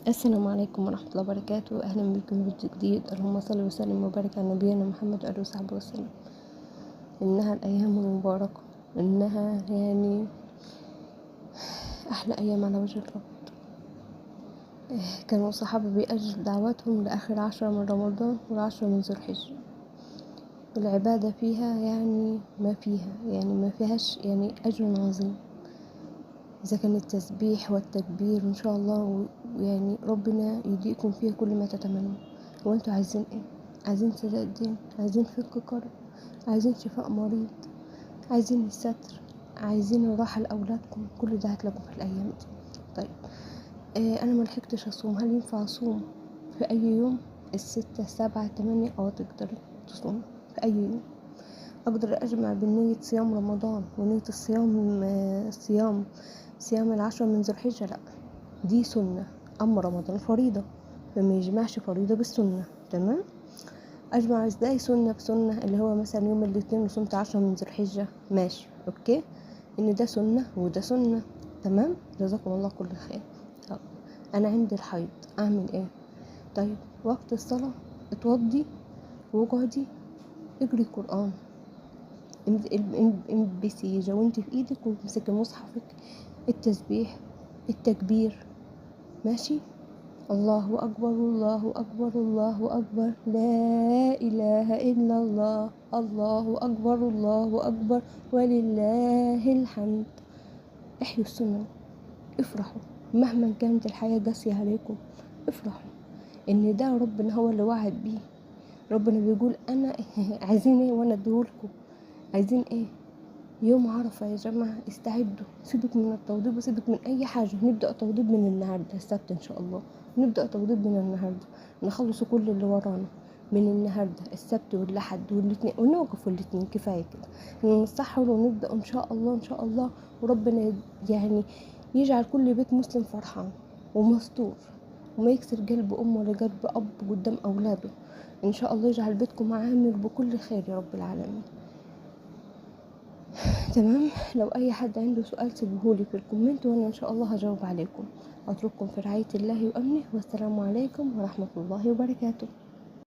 السلام عليكم ورحمة الله وبركاته. أهلا بكم في فيديو جديد. اللهم صل وسلم وبارك على نبينا محمد وآله وصحبه وسلم. إنها الأيام المباركة، إنها يعني أحلى أيام على وجه الأرض. كانوا الصحابة بيأجل دعواتهم لآخر 10 من رمضان وال10 من ذو الحجة. العبادة فيها يعني ما فيها، يعني ما فيهاش يعني أجر عظيم، إذا كان التسبيح والتكبير إن شاء الله، يعني ربنا يديكم فيها كل ما تتمنوا. وانتوا عايزين ايه؟ عايزين سداد دين، عايزين فك كرب، عايزين شفاء مريض، عايزين الستر، عايزين الراحة لأولادكم. كل ده هتلاقوه في الأيام دي. طيب أنا ما لحقتش أصوم، هل ينفع أصوم في أي يوم؟ 6 7 8 أو تقدري تصومي في أي يوم. أقدر أجمع بين نية صيام رمضان ونية الصيام صيام 10 من ذو الحجة؟ لا، دي سنة، أما رمضان فريضة، فما يجمعش فريضة بالسنة. تمام؟ أجمع ازاي سنة بسنة؟ اللي هو مثلا يوم الاثنين وصمت 10 من ذو الحجة، ماشي okay، إن ده سنة وده سنة. تمام؟ جزاكم الله كل خير. طب أنا عندي الحيض، أعمل إيه؟ طيب وقت الصلاة اتوضي واقعدي اقري قرآن، امبسي جوانتي في ايدك وامسكي مصحفك، التسبيح التكبير، ماشي، الله اكبر الله اكبر الله اكبر، لا اله الا الله، الله اكبر الله اكبر ولله الحمد. احيوا السنة، افرحوا مهما كانت الحياة قاسية عليكم، افرحوا ان ده ربنا هو اللي وعد بيه. ربنا بيقول انا عايزين ايه وانا اديهولكم، عايزين ايه؟ يوم عرفة يا جماعة، استعدوا، سيبك من التوضيب وسيبك من اي حاجة، نبدأ توضيب من النهاردة السبت ان شاء الله، نبدأ توضيب من النهاردة، نخلص كل اللي ورانا من النهاردة السبت والأحد والاثنين، ونوقف الاثنين كفاية كده، نسحر ونبدأ ان شاء الله ان شاء الله. وربنا يعني يجعل كل بيت مسلم فرحان ومستور، وما يكسر قلب ام ولا قلب اب قدام اولاده. ان شاء الله يجعل بيتكم عامر بكل خير يا رب العالمين. تمام؟ لو اي حد عنده سؤال سيبهولي في ال comment وانا ان شاء الله هجاوب عليكم. اترككم في رعاية الله وامنه، والسلام عليكم ورحمة الله وبركاته.